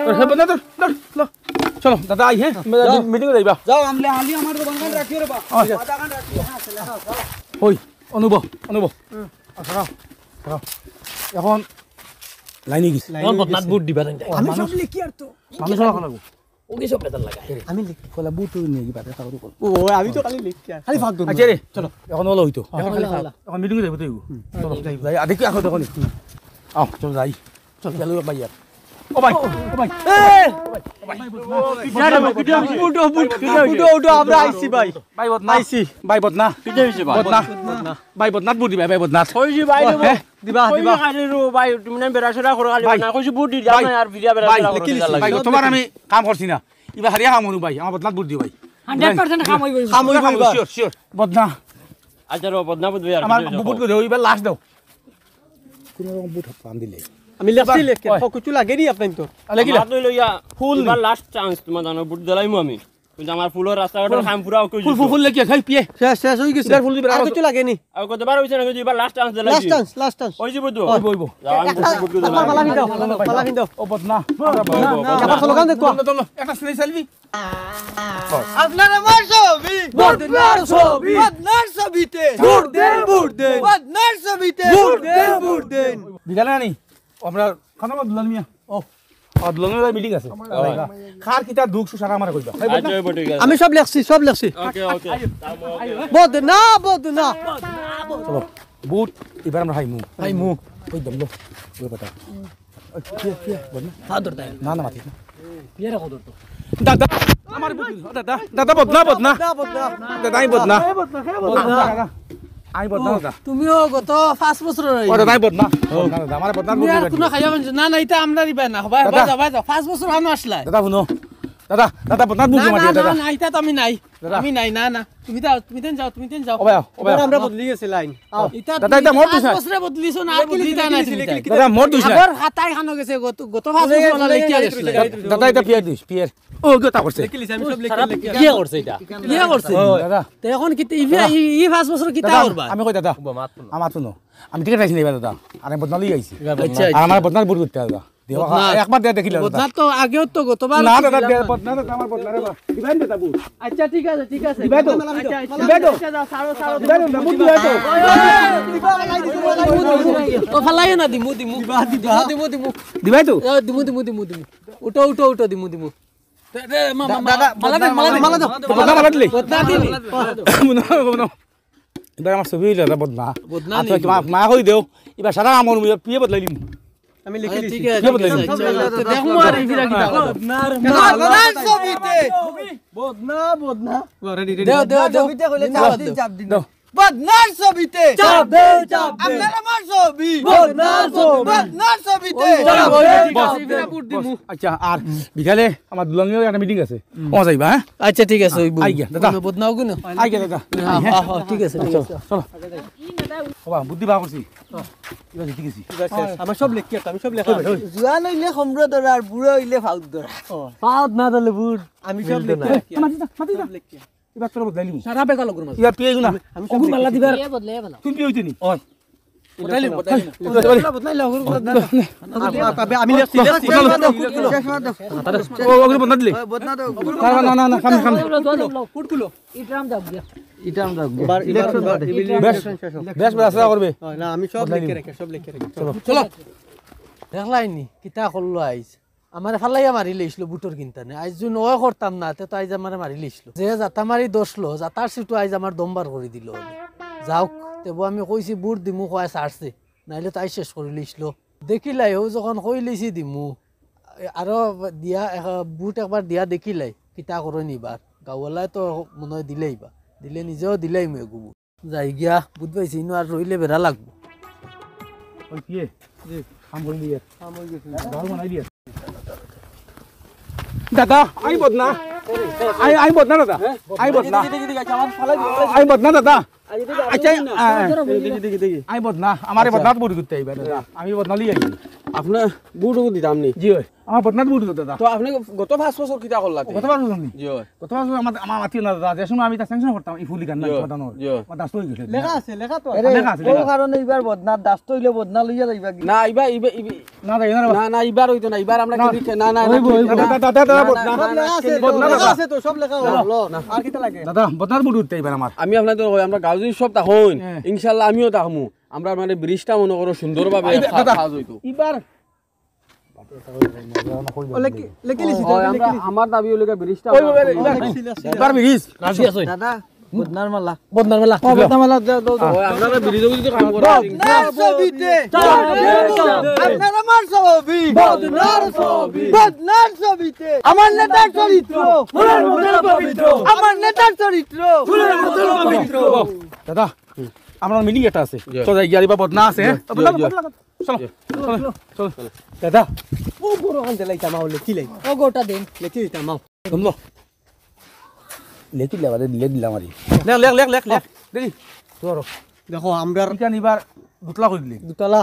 এ, বদনা, ধর, ধর, ল। চলো, দাদা, আই, হ্যাঁ? মিটিং এ যাইবা। যাও, আমলে আলি আমার দোকানখান রাখিও রে বা। আচ্ছা। বাজারখান রাখিও, হ্যাঁ, ছেলে, যাও, যাও। ওই, অনুব, অনুব। আচ্ছা, দাঁড়াও, দাঁড়াও। অখন লাইনে গেছি। অখন বদনাত ভোট দিবা, জানি যাই। আমি সব লেখি আর তো। মানুষ হওয়া লাগবো। ওকে সব বেতন লাগায়। আমি লেখি। কলা ভোট নিয়ে গিয়ে বাদে কাগজ কল। ও, আমি তো খালি লেখি আর। খালি ফাঁক ধরবো। আচ্ছা রে, চলো। অখন অলো অইতো। অখন খালি ফাঁক। অখন মিটিং এ যাইবো তো। চলো, যাই, যাই। আদে কি এখন তখন? আও, চলো যাই। চল, চল, ভাই, আর। ও ভাই, ও ভাই। এ! উঠো, উঠো, উঠো, আমরা আইছি, ভাই। ভাই, বদনা। আইছি। ভাই, বদনা। কিতা অইছে, ভাই? বদনা। বদনা। ভাই, বদনাত ভোট দিবা, ভাই, বদনাত। কইছি, ভাই, ও, দেবো। হ্যাঁ, দিবা, কইছি, দিবা। খালি রো, ভাই, তুমি না বেড়াছেড়া করো, খালি ভাই। না, কইছি, ভোট দি, ভাই। আমরা আর ফিরিয়া বেড়াছেড়া ভাই, করো, লেখি দিলা, দিলা। ভাই, তোমার আমি কাম করছি না। ইবা হারিয়া কাম করু, ভাই। আমার বদনাত ভোট দিও, ভাই। হান্ড্রেড পার্সেন্ট কাম অইবো। কাম অইবো, কাম অইবো, ভাই। Sure, sure. বদনা। আচ্ছা, রো, বদনা ভোট দিবা, আর আমার কিছু ভোট দিও। করে দেও, ইবা লাস্ট দাও। কোনো রকম ভোট হাত পান দিলে। আমি লেখছি, লেখছি। ওই। ও, কিছু লাগে নি আপনার তো? আ, লেখি লে। আমার তো লইয়া ফুল এবার নি। লাস্ট চান্স, তোমার জানো, ভোট দিলাইমু আমি। কিন্তু আমার ফুলর রাস্তাঘাটর কাম পুরা অই ফুল, ফুল, গেছে। ফুল লেখি, খাই পিয়ে। শেষ, শেষ অই গেছে। ইবার ফুল দিবার আর আর কিছু লাগে নি? আর কতবার অইছে না, কিন্তু এবার লাস্ট চান্স দিলাইছি। Last chance, last chance. অই যাইবো তো। অইবো, অইবো। যাও, আমি একটা, ভোট দিলাম। একটা মালা পিন্দাও, মালা পিন্দাও। ও বদনা। বদনা, বদনা। আবার স্লোগান দেখো। দম, দম, দম। একটা সেলফি। আপনারা আমার ছবি। বদনার ছবি। বদনার ছবিতে। ভোট দেন, ভোট দেন। বদনার ছবিতে। ভোট দেন, ভোট দেন। বিকালে আনি। আমরা খানা দুলাল মিয়া। ও। আর দুলাল মিয়া মিটিং আছে। ও। কার কিতা দুখ সুখ সারা আমারে কইবা। আচ্ছা, ওই ঠিক আছে। আমি সব লেখছি, সব লেখছি। ওকে, ওকে। বদনা, বদনা। চলো, ভোট এবার আমরা হাইমু। হাইমু। ওই দম লো। ওই কথা। ওই, কিয়া, কিয়া, বদনা? ফাদর তাই। না, না, মাতিস না। বিয়ারে কদর তো। দাদা, আমার বুদ্ধি, ও দাদা, দাদা বদনা, বদনা। বদনা, বদনা। দাদা, আমি বদনা। হে বদনা, হে বদনা। বদনা। দাদা, আমি বদনা, ও, দাদা। তুমিও গত পাঁচ বছর অই। ও দাদা, আমি বদনা। বদনা, দাদা, আমার বদনা তুমি বুদ্ধি আর বাকি। কোনো খাইয়া মানছো? না, না, ইটা আমরা দিবা না। হবাই, দাদা। হবাই যাও, হবাই যাও। পাঁচ বছর হানো আসলাই। দাদা, হুনো। দাদা, দাদা, বদনা না, বুদ্ধি না, মারিয়া, না, দাদা। না, ইটা তো আমি নাই। দাদা। আমি নাই, না, না। তুমি যাও, তুমি তেন যাও, তুমি তেন যাও। ও ভাই, ও ভাই। এবার আমরা বদলি গেছি লাইন। আও। ইটা দাদা, তুমি ইটা মোর পাঁচ দুষ নাই। বছরে বদলিছো না, আর কি বদলিতা নাই তুমি তাই। দাদা, মোর দুষ নাই। আবার খাতায় খানো গেছে, গত, গত পাঁচ বছর আমরা লেখিয়া গেছি। দাদা, দাদা, ইটা পিয়ার দুষ, পিয়ার। ও, কিতা করছে? লেখিলিছি, আমি সব লেখি, সারা লেখি। কিয়া করছে ইটা? কিয়া করছে? ও, দাদা। তে এখন কিতা, ই, দাদা। ই, ই পাঁচ বছর কিতা দাদা, করবা? আমি কই দাদা? ও, মাত না। আমার হুনো। আমি টিকিট পাইছি না এবার দাদা। আর আমি বদনা লই আইছি। আচ্ছা, আর আমার আচ্ছা। বদনার ভোট করতে দাদা। দেওয়া বদনা। একবার দিয়া দেখিলাম দাদা। বদনা তো আগেও তো গতবার না দাদা, ছিল। দে-, বদনা দাদা, আমার বদনা রে বা। দিবেন দাদা ভোট। আচ্ছা, ঠিক আছে, ঠিক আছে। দিবাই তো? আচ্ছা, আচ্ছা, দিবাই তো? আচ্ছা, যাও, ছাড়ো, ছাড়ো। দিবাই তো? ভোট দিবাই তো? ও, ফালাইও না, দিমু, দিমু। দিবা, দিবা। দিমু, দিমু, দিমু। দিবাই তো? ও, দিমু, দিমু, দিমু, দিমু। উঠো, উঠো, উঠো, দিমু, দিমু। দে, দে, মা-, মা-, দাদা, মালা দে, মালা দে। মালা দে। বদনা মালা দিলে? বদনা দিলে। মনে হয়, মনে হয়। এবার আমার ছবি অইলো, এটা বদনা। বদনা আচ্ছা, নেই। মা, মা কই দেও। এবার সারা আমার মুখে পিয়ে বদলাই দিমু। আমি লিখে আচ্ছা, দিছি। ঠিক আছে, পিয়ে বদলাই দিমু। ঠিক আছে। দেখো আর এই ফিরা কিতা। বদনার ছবিতে। বদনা, বদনা। ও, রেডি, রেডি। দেও, দেও, দেও। ছবিতে কইলে চাপ দিন, চাপ দিন। দেও। বদনার ছবিতে। চাপ দে, চাপ দে। আপনার আমার ছবি। বদনার ছবি। বদনার ছবিতে। ওই, ওই, ওই, ঠিক আছে, বস, এবার ভোট দিমু। আচ্ছা, আর বিকালে আমার দুলাল মিয়ার একটা মিটিং আছে। হুম। ও যাইবা, হ্যাঁ? আচ্ছা, ঠিক আছে, ওই আই গিয়া, দাদা। বদনাও গুনো। আই গিয়া, দাদা। হ্যাঁ, হ্যাঁ, হ্যাঁ, ঠিক আছে, ঠিক আছে। চলো। বাবা, বুদ্ধি বার করছি। এবার জিতে গেছি। ঠিক আছে, আমার সব লেখিয়া, আমি সব লেখা। ওই, ওই। জুয়ান অইলে কমরো ধরা আর বুড়া অইলে ফাউত ধরা। ও। ফাউত না ধরলে বুট আমি সব মিলতো না। লেখিয়া। মাতি যা, মাতি যা। সব লেখিয়া। এবার তোরা বদলাই নিবি। সারা বেকার লোকের মাঝে। এবার পিয়ে না। আমি সব অগুর মালা লেখিয়া। দিবার। পিয়ে বদলে ভালো। তুমি পিয়ে হইতে নি। ওই। বদনাইলি, বদনাইলি। বদনাইলি, বদনাইলি। আমি লেখছি, লেখছি। বদনাইলি। ও, ওগুলো বদনা দিলি? না, না, না, না, সামনে, সামনে। ইটাম যাক গিয়া। ইটাম যাক গিয়া। এবার, এবার, ইলেকশন বাদে। বেশ, বেশ, বেশ, আশা করবে। না, আমি সব লিখে রাখি, সব লিখে রাখি। চলো। চলো। দেখলায়নি, কিতা করলো আইজ? আমারে ফালাইয়া মারি লইছিল ভোটর কিন্তানে। আইজ যুদি নয় করতাম না, তে তো আইজ আমারে মারি লইছিল। যে জাতা মারি দশলো, জাতার সিটু আইজ আমার দম বার করি দিল। যাউক, তেবু আমি কইছি ভোট দিমু, কয় ছাড়ছে। নাইলে তাই শেষ করি লইছিল। দেখিলাই, ও যখন কই লইছি দিমু, আরো দিয়া, এক-, ভোট একবার দিয়া দেখিলাই, কিতা করইন ইবার। গাঁওয়ালায় তো মনে হয় দিলেই বা। দিলে নিজেও দিলেই মু এগু ভোট। যাই গিয়া, ভোট পাইছি, ইনো আর রইলে বেড়া লাগবো। ওই কিয়ে? জি। কাম করি দিয়ে। কাম হয়ে গেছে। ঘর বানাই দিয়ে। দাদা, আমি বদনা। আমি, আমি বদনা দাদা। আমি বদনা। আমি বদনা দাদা। আচ্ছা, আ, আ, দেখি, দেখি, দেখি। আমি বদনা, আমারে আচ্ছা। বদনাত ভোট করতে আইবা দাদা। আমি বদনা লিয়ে আইছি। আপনার ভোট দিতাম নি? জি অয়। আমার বদনাত ভোট দিত দাদা। তো আপনি গত পাঁচ বছর কিতা করলা তে? গত পাঁচ বছর নি? জি অয়। গত পাঁচ বছর আমার, আমার মাতিও না দাদা। যে সময় আমি তা স্যাংশন করতাম, এই ফুলি গান না, জি অয়। বদনানোর। জি অয়। আমার দাস্ত হয়ে গেছে। লেখা আছে, লেখা তো আছে। আরে, লেখা আছে, কোন লেখা আছে। কারণে এবার বদনাত দাস্ত হইলে বদনা লইয়া যাইবা কি? না, ইবা, ইবা, ইবা, না, যাই না রে বা। না, না, ইবার হইতো না, ইবার আমরা না, না, না, হইব, হইব। না, না, দাদা, দাদা, দাদা, না, বদনা। না, সব লেখা আছে না। তো, সব লেখা আছে। না। আর কিতা লাগে? দাদা, বদনার ভোট উঠতে এবার আমার। আমি আপনাদের কই, আমরা গাউজি সব তা হইন। হ্যাঁ। ইনশাআল্লাহ আমিও তা হমু। আমরা মানে ব্রিজটা মনে করো সুন্দরভাবে এই দাদা, কাজ হইতো। ইবার ও, লেখি, লেখি লিছি, ও, লেখি আমরা, লিছি। আমার দাবি হইলো গিয়া ব্রিজটা ওই, ওই, ওই, আমরা ওই, ওই। এবার ব্রিজ। রাজি আছে। দাদা, বদনার মালা। বদনার মালা। ও, বদনার মালা, দাও, দাও, দাও। ও, আপনারা ব্রিজে যদি কাম করেন। বদনার ছবিতে। আপনার আমার ছবি। বদনার ছবি। বদনার ছবিতে। আমার নেতার চরিত্র। ফুলের মতো পবিত্র। আমার নেতার চরিত্র। ফুলের মতো পবিত্র। দাদা, আমার মিটিং একটা আছে। জি। তো যাই গিয়া, এবার বদনা আছে, হ্যাঁ? জি, বদনা, জি। বদনা। চলো, চলো, চলো। দাদা, ও বড় আনতে লাইতাম, আও লেখি লাই। ও গোটা দিন। লেখি দিতাম, আও। শুনলো? লেখি লে, বাদে দিলে দিলাম আরে। লেখ, লেখ, লেখ, লেখ, লেখ। দেখি, তোর। দেখো, আমরা ইখান এবার দুতলা করি দিলি। দুতলা।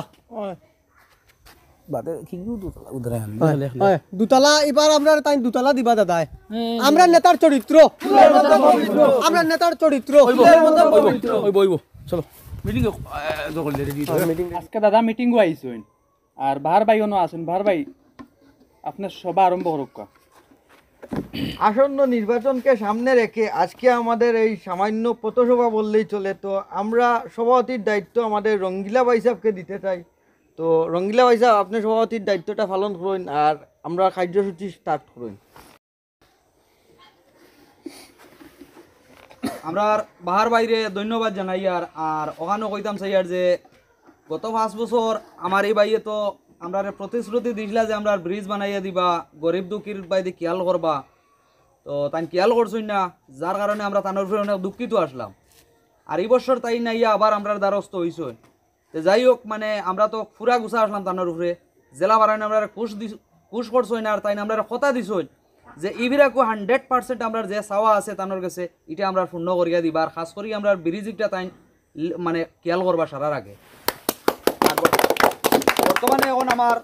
বাদে কি দুতলা উধারে আনবি? হয়, লেখ, লেখ। হয়। দুতলা, এবার আমরা তাই দুতলা দিবা দাদায়। হুম। আমরা নেতার চরিত্র। আমরা নেতার চরিত্র। অইব, অইব, অইব। চলো। মিটিং, আহ, দখল দিয়ে দিই। আজকে দাদা মিটিং আইছইন। আর বাহার ভাই অনো আছইন, বাহার ভাই, আপনার সভা আরম্ভ করুক্কা। আসন্ন নির্বাচনকে সামনে রেখে আজকে আমাদের এই সামান্য পথসভা বললেই চলে। তো আমরা সভাপতির দায়িত্ব আমাদের রঙ্গিলা ভাই সাহেবকে দিতে চাই। তো রঙ্গিলা ভাই সাহেব, আপনি সভাপতির দায়িত্বটা পালন করইন, আর আমরা কার্যসূচি স্টার্ট করইন। আমরার বাহার ভাইরে ধন্যবাদ জানাইয়ার, আর অখানও কইতাম চাইয়ার যে গত পাঁচ বছর আমার এই ভাইয়ে তো আমরারে প্রতিশ্রুতি দিছিলা যে আমরার ব্রিজ বানাইয়া দিবা, গরিব দুঃখীর বাইদি খিয়াল করবা। তো তাইন খিয়াল করছইন না, যার কারণে আমরা তানর উপরে অনেক দুঃখিত আসলাম। আর এই বছর তাইন আইয়া আবার আমরার দ্বারস্থ অইছইন। তে যাই হোক, মানে, আমরা তো পুরা গুছা আসলাম তানর উপরে। জেলা বারাইন আমরারে খুশ দিছ-, খুশ করছইন, আর তাইন আমরারে কথা দিছইন যে ইবিরাকু হান্ড্রেড পার্সেন্ট আমরার যে চাওয়া আছে তানর গেছে, ইটা আমরা পূর্ণ করিয়া দিবা। আর খাস করি আমরার ব্রিজ ইটা তাইন ল-, মানে, খিয়াল করবা সারার আগে। আর বর-, বর্তমানে এখন আমার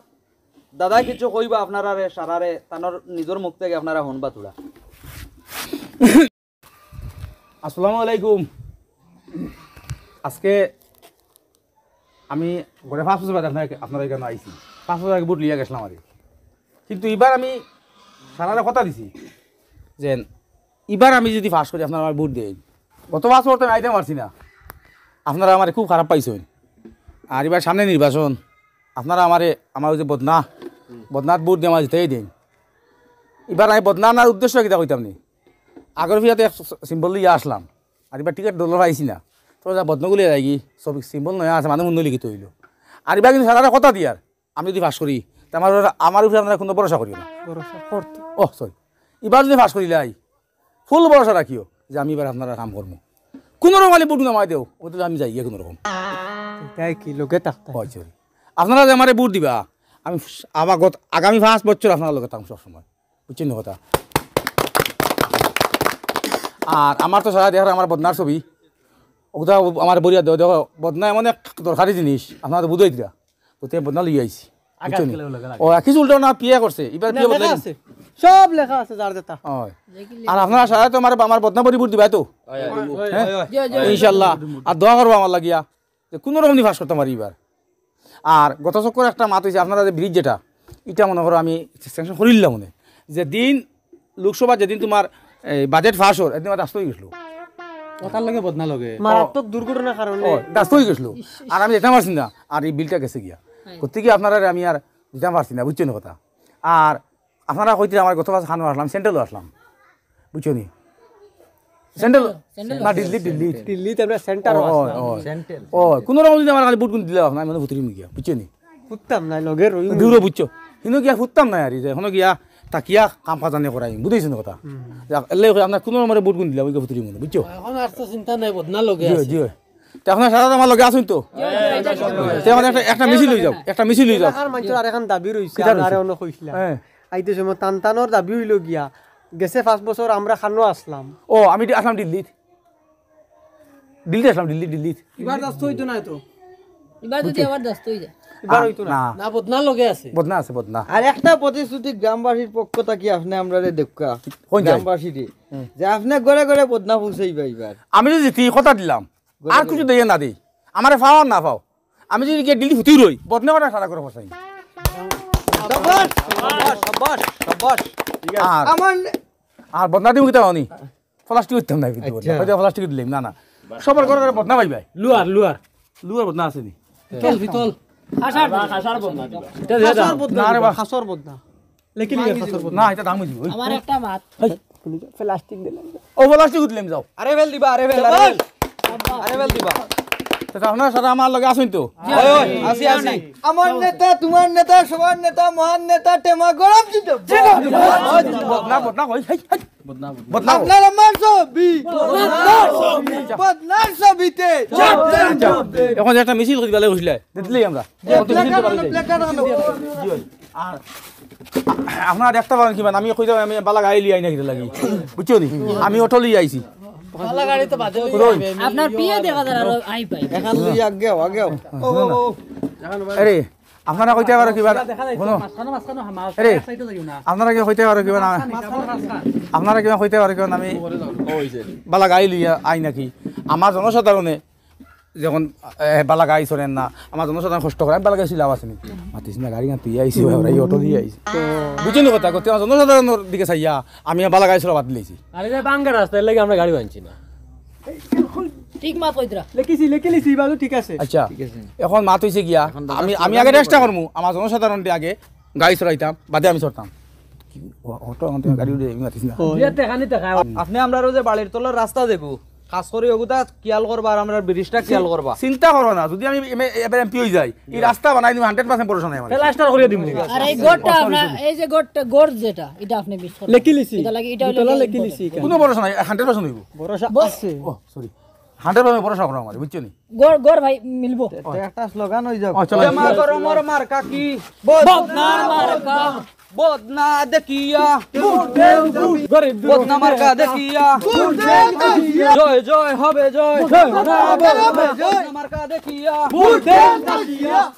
দাদায় কিছু কইবা আপনারারে, সারারে, তানর নিজর মুখ থাকি আপনারা হুনবা থুড়া। আসসালামু আলাইকুম। আজকে আমি গত পাঁচ বছর বাদে আপনার, আপনার এখানো আইছি। পাঁচ বছর আগে ভোট লইয়া গেছলাম আরি। কিন্তু ইবার আমি সারারে কথা দিছি যে ইবার আমি যুদি পাস করি, আপনারা আমারে ভোট দেইন। গত পাঁচ বছর তো আমি আইতাম পারছি না, আপনারা আমারে খুব খারাপ পাইছইন। আর ইবার সামনে নির্বাচন, আপনারা আমারে, আমার ওই যে বদনা, বদনাত ভোট দিয়া আমারে জিতাই দেইন। ইবার আমি বদনা আনার উদ্দেশ্য কিতা কইতাম নি? আগর ফিয়াতে এক সিম্বল লইয়া আসলাম, আর ইবার টিকিট দল পাইছি না। তো যা বদনাগুলি যায়গি, সব সিম্বল নয়া আছে, মানুষ মন্দ লিখিত অইলো। আর ইবার কিন্তু সারারে কথা দিয়ার, আমি যুদি পাস করি, তে আমার উপরে, আমার উপরে আপনারা কুনু ভরসা করিও না। ভরসা করতে। ও, সরি। ইবার যুদি পাস করিলাই, ফুল ভরসা রাখিও যে আমি ইবার আপনারার কাম করমু। কুনু রকম খালি ভোট নামাই দেও, অইলে আমি যাইগি কুনু রকম। তাই কি, লগে থাকতে? অয়, সরি। আপনারা যে আমারে ভোট দিবা, আমি আবার গত-, আগামী পাঁচ বছর আপনারার লগে থাকমু সব সময়। বুঝছইন নি কথা? আর আমার তো সারা দেখার আমার বদনার ছবি। অগুতা আমারে বরিয়া দেও, দেখো, বদনা এমন এক দরকারি জিনিস, আপনারা তো বুঝাই দিরা। অতে বদনা লইয়া আইছি। আগে বুঝছইন নি? আজকে লগে লাগে। ও, কিছু উল্টা না, পিয়া করছে। ইবার না, পিয়া লেখা বদলা আছে। সব লেখা আছে, যার যেটা। অয়। আর আপনারা সারা তো আমার, আমার বদনা বরি ভোট দিবা তো? অয়, অয়, অয়। হ্যাঁ? অয়, অয়। জি, জি, জি। ইনশাআল্লাহ। আর দোয়া করবা আমার লাগিয়া। যে কুনু রকম নি পাস করতাম পারি ইবার। আর গত চক্কর একটা মাত অইছে, আপনারা যে ব্রিজ যেটা, ইটা মনে করো আমি স্যাংশন করিলাম মনে, যেদিন লোকসভা, যেদিন তুমার এই বাজেট পাস অর, এদিন আমার রাস্তা অই গেছিল। ওটার লগে বদনা লগে। মারাত্মক দুর্ঘটনার কারণে। ও, রাস্তা অই গেছিল। আর আমি যেতাম পারছি না, আর এই বিলটা গেছে গিয়া। গতিকে আপনারা আমি আর দিতাম পারছি না, বুঝছো নি কথা? আর আপনারা কইতে আমার গত মাসে খানো আসলাম, সেন্ট্রালও আসলাম, বুঝছো নি? সেন্ট্রাল না, দিল্লি, দিল্লি। দিল্লিত আমরা সেন্টার ও, ও, ও, ও, কুনু রকম যদি আমার খালি ভোট গুন দিলে না, আমি মানে ভুতুরি মুখিয়া, বুঝছো নি? ফুটতাম না, লগে রই। দূরে বুঝছো, কিন্তু গিয়া ফুটতাম না আর, এখন গিয়া তাকিয়া কাম কাজ আনে করাই, বুঝছো নি কথা? যাক, এর লাগি কই, আপনার কুনু নম্বরে ভোট গুন দিলাম, ওই ভুতুরি মুখে, বুঝছো? এখন আর তো চিন্তা নাই, বদনা লগে জি, আছে। জি। তে আপনার সারা আমার লগে আছইন তো? তে এখন একটা, একটা মিছিল অই যাও, একটা মিছিল অই যাও। এলাকার মানুষের আরেকখান দাবি রইছে, কিতা আপনারে রইছে? অনো কইছিলাম। হ্যাঁ। আইতে সময় তানতানোর দাবি অইল গিয়া, গেছে পাঁচ বছর আমরা খানো আসলাম। ও, আমি ডি-, আসলাম দিল্লিত। দিল্লিত আসলাম, দিল্লি, দিল্লিত। এবার রাস্তা হইতো না তো। এবার যদি আবার দস্ত হয়ে যায়। এবার হইতো না। না, না, বদনা লগে আছে। বদনা আছে, বদনা। আর একটা প্রতিশ্রুতি গ্রামবাসীর পক্ষ থাকি আপনি আমরারে দেউক্কা। কোন যায়? গ্রামবাসীরে যে আপনি ঘরে ঘরে বদনা পৌঁছাইবা এবার। আমি যদি জিতি কথা দিলাম, আর কিছু দিয়ে না দেই, আমারে পাও আর না পাও, আমি যদি গিয়া দিল্লি হুতি রই, বদনা করা সারা করে বসাই। সাবাস, সাবাস, সাবাস, সাবাস। আর আমার আর বদনা দিমু কিতা অনি? প্লাস্টিক করতাম না কিন্তু বদনা। হয়তো প্লাস্টিক দিলাম, না, না। সবার ঘরে ঘরে বদনা পাইবাই। লুয়ার, লুয়ার। লুয়ার বদনা আছে নি? পিতল, পিতল। আষাঢ় এটা দিয়ে দাও। খাসর বদনা, না রে বা। খাসর বদনা। লেখি লিবে খাসর বদনা। না, এটা দাম হইছে। ওই আমার একটা মাত। প্লাস্টিক দিলাম। ও প্লাস্টিক দিলাম, যাও। আরে বেল দিবা, আরে বেল, আরে বেল। আরে বেল দিবা। তো আপনারা সারা আমার লগে আছইন তো? ওই, ওই, আছি, আছি। আমার নেতা, তোমার নেতা, সবার নেতা, মহান নেতা, টেমা গরম জিন্দাবাদ। বদনা, বদনা, ওই, হেই, হেই। বদনা। আপনার আমার ছবি। বদনার ছবিতে। এখন একটা মিছিল করি বেলা উঠলে, দেখলেই আমরা। প্লেকার্ড আনো, প্লেকার্ড আনো। আর আপনারা দেখতা পারইন কিমান, আমি কইতাম আমি বালা গাড়ি লইয়া আই না কিতা লাগি, বুঝছো নি? আমি অটো লইয়া আইছি। বালা গাড়ি তো বাদে লই কই? যাবে। আপনার পিয়ে দেখা যার আরো আই পাই। এখান লই আগেও, আগেও। ও, ও, ও। আরে, আপনারা কইতা পারো কিবা, হুনো, আরে, আপনারা কিবা কইতা পারো কিবা না, আপনারা কিবা কইতা পারো কিবা না, আমি বালা গাড়ি লইয়া আই নাকি? আমার জনসাধারণে যখন এ, বালা গাড়ি চড়েন না, আমার জনসাধারণ কষ্ট করে, আমি বালা গাড়ি চড়িয়া আইছি নি? মাতিস না, গাড়ি গান তুই আইছি, ভাই, ওরা এই অটো দিয়া আইছি। বুঝছো নি কথা? কইতে আমার জনসাধারণর দিকে চাইয়া আমি বালা গাড়ি চড়া বাদ দিলাইছি। আরে যে বাঙ্গা রাস্তা, এর লাগি আমরা গাড়ি বানছি না। ঠিক মাত কইতরা। লেখিছি, লেখি লিছি, বাজু ঠিক আছে। আচ্ছা, এখন মাত অইছে গিয়া, আমি, আমি আগে চেষ্টা করমু, আমার জনসাধারণরে আগে গাড়ি চড়াইতাম, বাদে আমি চড়তাম। কি, অ-, অটো এখন তুমি গাড়ি উঠে, আমি মাতিস না। বিয়াতে খানি দেখা। আপনি আমরার যে বাড়ির তলর রাস্তা দেবো, খাস করি ওগুতা খেয়াল করবা আর আমরার ব্রিজটা খেয়াল করবা। চিন্তা করো না, যদি আমি এম-, এবার এমপি হই যাই, এই রাস্তা বানাই দিমু, হান্ড্রেড পার্সেন্ট ভরসা নাই আমার। তাহলে রাস্তার করিয়া দিমু। আর এই ঘরটা আপনার, এই যে ঘরটা, ঘর যেটা, এটা আপনি মিস করলেন। লেখি লিছি। এটা লাগে, এটা দুতলা লাগে লেখি লিছি। কোনো ভরসা নাই, হান্ড্রেড পার্সেন্ট হইব। ভরসা আছে। ও, সরি, হান্ড্রেড পার্সেন্ট ভরসা করো আমার, বুঝছো নি? ঘর, ঘর ভাই মিলবো। একটা স্লোগান হই যাক। ও, চলো। জমা গরমর মার্কা কি? বদনার মার্কা। বদনা দেখিয়া, বদনা মার্কা দেখিয়া, জয় জয় হবে জয়। বদনা মার্কা দেখিয়া,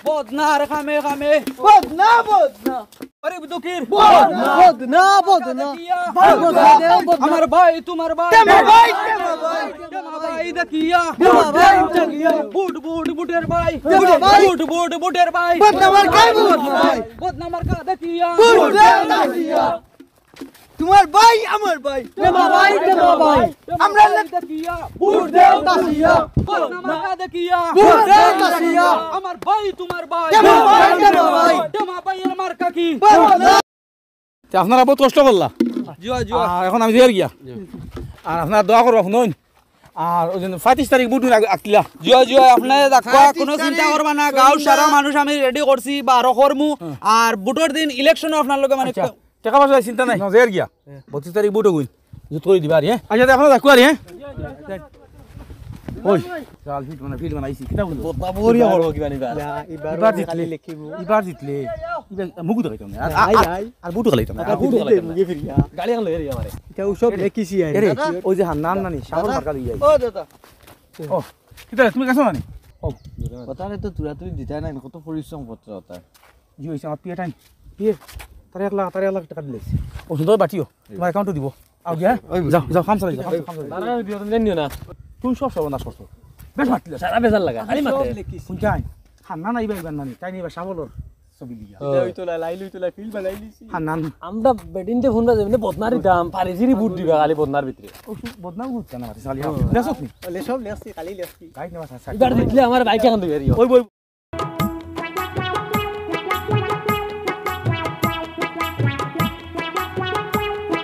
বদনার খামে খামে, বদনা, বদনা। গরিব দুঃখীর বদনা, বদনা। দেখিয়া। আমার ভাই তোমার ভাই, টেমা ভাই, টেমা ভাই। টেমা ভাই দেখিয়া। টেমা ভাই দেখিয়া। বুট বুট বুটের ভাই, টেমা ভাই। বুট বুট বুটের ভাই। বদনা মার্কা, বদনা ভাই। বদনা মার্কা দেখিয়া। বদনা দেখিয়া। তোমার ভাই, আমার ভাই। টেমা ভাই, টেমা ভাই। আমরা দেখিয়া। ভোট দেও তাকিয়া। বদনা মার্কা দেখিয়া। ভোট দেও তাকিয়া। আমার ভাই তোমার ভাই। টেমা ভাই, টেমা ভাই। টেমা ভাইয়ের মার্কা কি? তে আপনারা বহুত কষ্ট করলা। জুয়া, জুয়া। আর এখন আমি যাইয়ার গিয়া। আর আপনারা দোয়া করবা, শুনইন। আর ওই জন্য পঁচিশ তারিখ ভোট আগ-, আগতিলা। জুয়া, জুয়া, আপনারা দেখবা, কোনো চিন্তা করবা না, গাঁওর সারা মানুষ আমি রেডি করছি, বারো কর্মু। আর ভোটর দিন ইলেকশনও আপনার লগে মানে আচ্ছা, টাকা পয়সা চিন্তা নাই, না, যাইয়ার গিয়া। বত্রিশ তারিখ ভোট হইল, জুত করে দিবা আর, হ্যাঁ? আচ্ছা, তে আপনারা দেখো আর, হ্যাঁ? ওই, চাল ফিট বানা-, ফিট বানাইছি, কিতা বলবো? বদনা বরিয়া বড় কি বানিবা? না, এবার এবার জিতলে। খালি লিখিব। এবার জিতলে। এবার মুখ দেখাইতাম না। আর, আর, আই, আর, আই। আর ভোট খালাইতাম না। আর ভোট খালাইতাম না। মুখে ফিরিয়া। গাড়ি আনলো, এরিয়া মারে। এটা ঔষধ লেখিছি আর। এরে, ওই যে হান্নান নানি, সাগর মার্কা লইয়া আইছে। ও দাদা। ও, কিতা, তুমি গেছো নানি? ও। কথারে তো তুরা তুই দিতাই নাই, কত পরিশ্রম করতে হতা। জি, হইছে, আমার পিয়ে টাইম। পিয়ে, তারে এক লাখ, তারে এক লাখ টাকা দিলে। ও সুন্দর বাটিও, তোমার অ্যাকাউন্টে দিব। আও গিয়া, হ্যাঁ? যাও, যাও, কাম চালাই যাও, কাম চালাই যাও। তারা দিও, তুমি জানিও না। তুমি সব সর্বনাশ করছো। বেশ মাতিল। সারা বেজার লাগা, খালি মাতে। কোনটাই? হান্নান আইবা, আইবার নানি, তাই নিবা সাবলর ছবি লিয়া। ইটা অইতো না, লাইল অইতো না, ফিল বানাই লিছি। হান্নান। আমরা বেটিন্তে ফোন বাজে, মানে বদনার দাম, ফারিজিরি বুট দিবা খালি বদনার ভিতরে। ও, বদনাম বুঝছে না, মাতিস খালি। লেসত নি? লেসব লেসি, খালি লেসি। গাইড নেবা, স্যার। এবার জিতলে আমার বাইক এখন দিবে রিও। ওই, ওই।